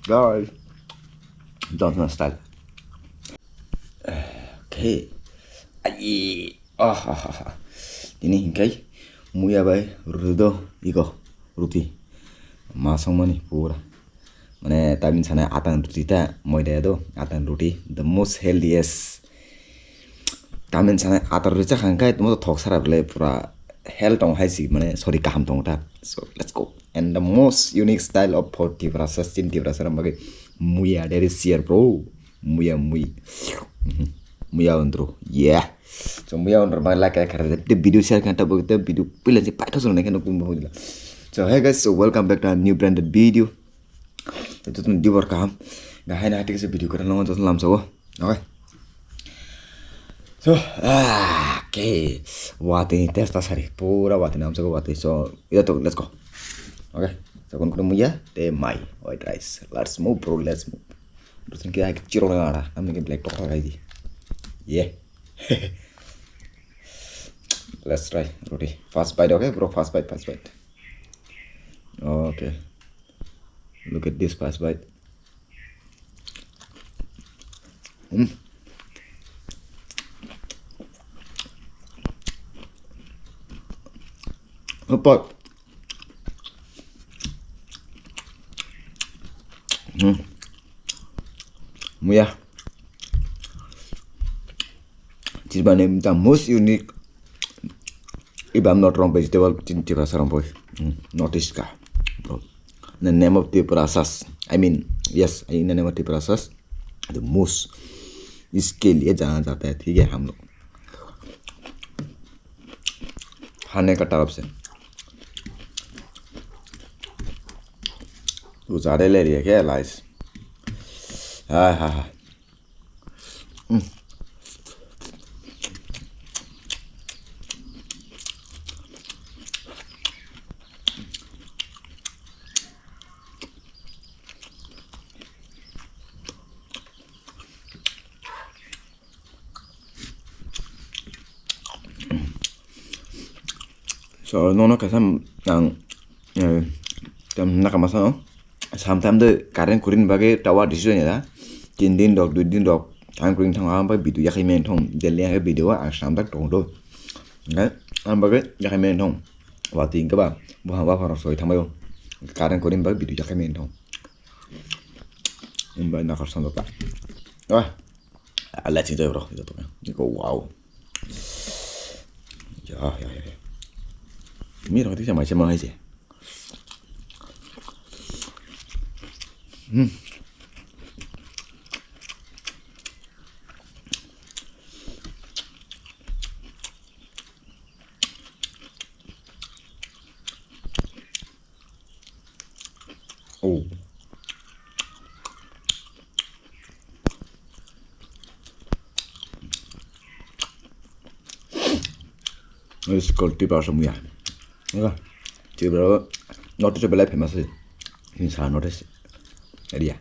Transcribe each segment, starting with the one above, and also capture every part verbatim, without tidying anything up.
Guys, don't know style. Okay. Ai, ah, ah, ah, ah. Tini hingkai muya bai ruti do iko ruti. Masong mani pura. Mane tamin sana atan ruti ta moida do atan ruti the most healthiest. Tamin sana atar rwi chakha hwnkhe tamo thok sara le pura health tong hai si mane sorry kaham tong ta. So let's go. And the most unique style of for Tiprasa, Chin Tiprasa ram bagwi muya, there is here bro. Muya mui. Mhm. Muya undro. Yeah. So muya undro bagwi like kha the video share kha ta bagwi the video pila si paitho song ne khe nukung bo hudila. So hey guys, so welcome back to a new branded video. Joto ni dibor kaham. Gahai na hatik se video kora nongo joto lamsa o. Okay. So, ah, okay. Watwi testa sari. Pura watwi namsa ko watwi. So, ito to, let's go. Okay. So, kun kun muya te mai. White rice. Let's move, bro. Let's move. Terus ki ai chiro na ada. Kami ke black tok lagi. Yeah. Let's try roti. First bite, okay, bro. First bite, first bite. Okay. Look at this first bite. Hmm. Hopot. Hmm. Muya. Chibani the most unique, if I'm not wrong, vegetable in Tiprasa rang boy. Hmm. North East ka. Bro. In the name of Tiprasas. I mean, yes, in the name of Tiprasas, the most इसके लिए जाना जाता है, ठीक है, हम लोग खाने का तरफ से। उजाड़े ले रही है क्या लाइस? हाँ, हाँ, हाँ। So nono kaisa ang, eh, tam naka masa no. Samtam de current kurin bagwi tower decision ya. Tin din rok, dui din rok, current kurin thang ang bai video yakhai men thong. Delhi ang video ang samtak tong do. Ngai ang bagwi yakhai men thong. Wa tin ka ba, buha ba pharo soi thang bayo. Current kurin bagwi video yakhai men thong. Imbai nakar samtak ta. Ah. Ala ching jai bro, joto ka. Iko wow. Ya, ya, ya, ya. Mi rong tisa mai se ma hai se. Hmm. Oh. It's called Tiprasa muya. Okay. Tiprasa, North East belai famous ase. In sa North East area.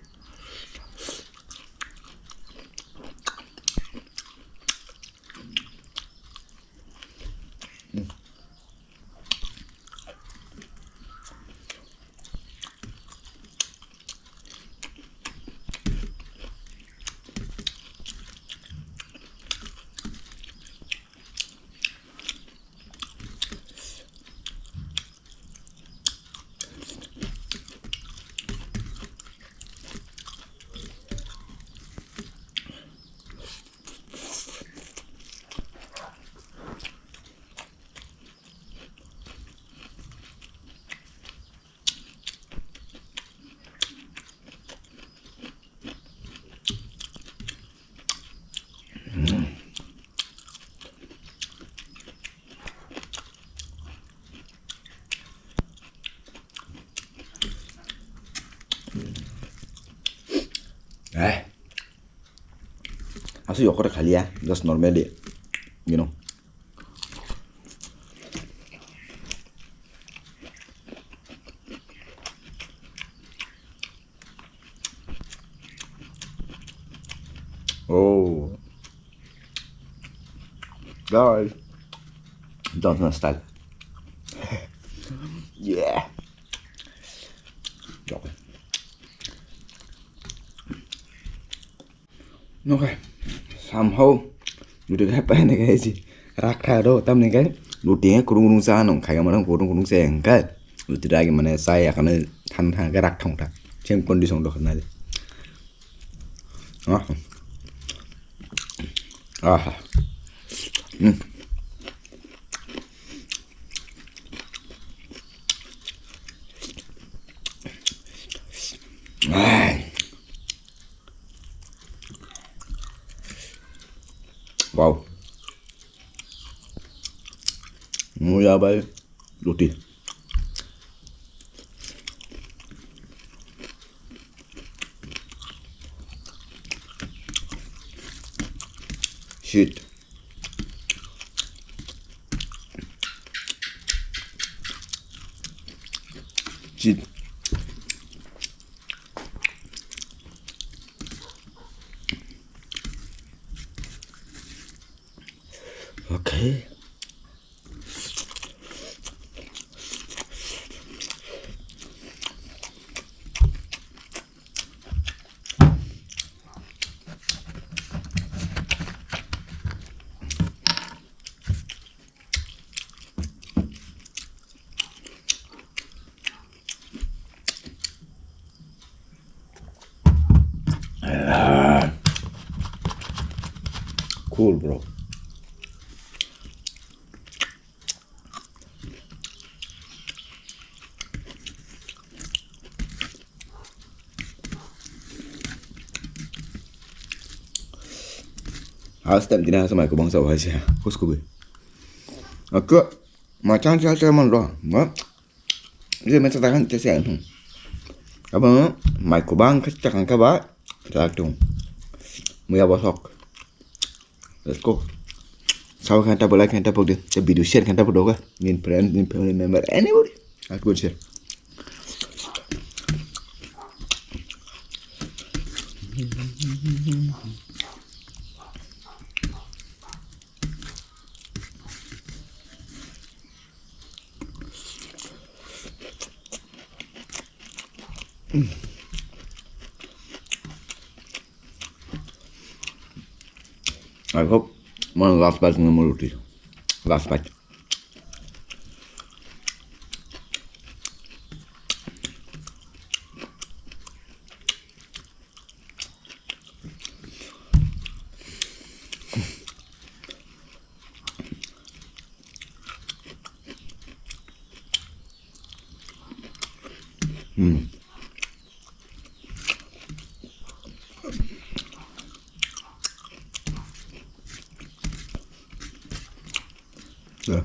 Eh. Asli yokore khaliya, just normally, you know. Oh. Guys. Don't know style. Yeah. Jok. Nokha, somehow, luti khe paina khe si rak tha do, tamni khe luti khe kurung kurung cha nung khaika mano, kurung kurung se hwnkhe luti ragi mane cha ya kane than than khe rak thong tha, same condition do khna. Ah. Aha. Hmm. Ai. Wow. Muya bai luti. Shit. Shit. Okay. Cool, bro. Hastem tini hasa mai kubang sa hai se. Kus kubi. Aku macam macam man lo. Ma. Dia macam tangan cese. Apa mai kubang kecak angka ba. Kecak tu. Muya bosok. Let's go. Sabo khan ta bolai khan ta pok de. Te video share khan ta pok doga. Nin friend, nin family member, anybody. I could share. I hope one last bite no more roti. Last bite. Hmm. Yeah.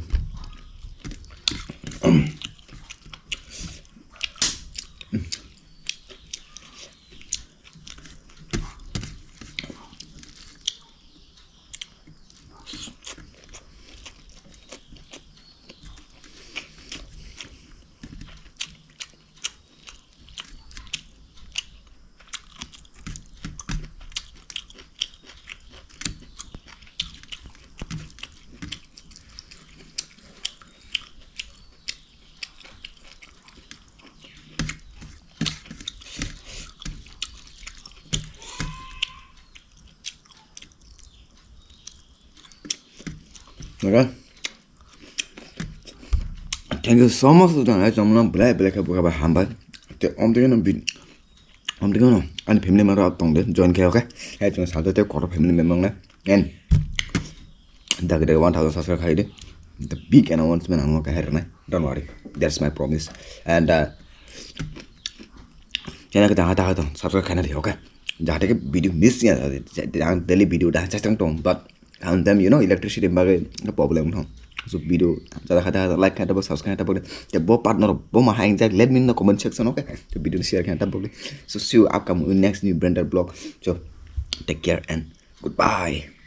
Okay. Thank you so much to the night, someone black black buka ba hambai. Te om te no bid, om te no ani family member tong de join khe, okay. Hai chung sa te koro family member na. And dagi dagi one thousand subscribe khai de. The big announcement ang ka her na. Don't worry. That's my promise. And uh, channel ke taha taha subscribe khai na de, okay. Jahate ke video miss ya, ang daily video da chastang tong, but sometimes, you know, electricity bagwi problem no. So video jada khata khata like khata bo subscribe khata bo te bo partner bo ma hang jak, let me know comment section, okay? So video share khata bo. So see you upcoming next new branded vlog. So take care and goodbye.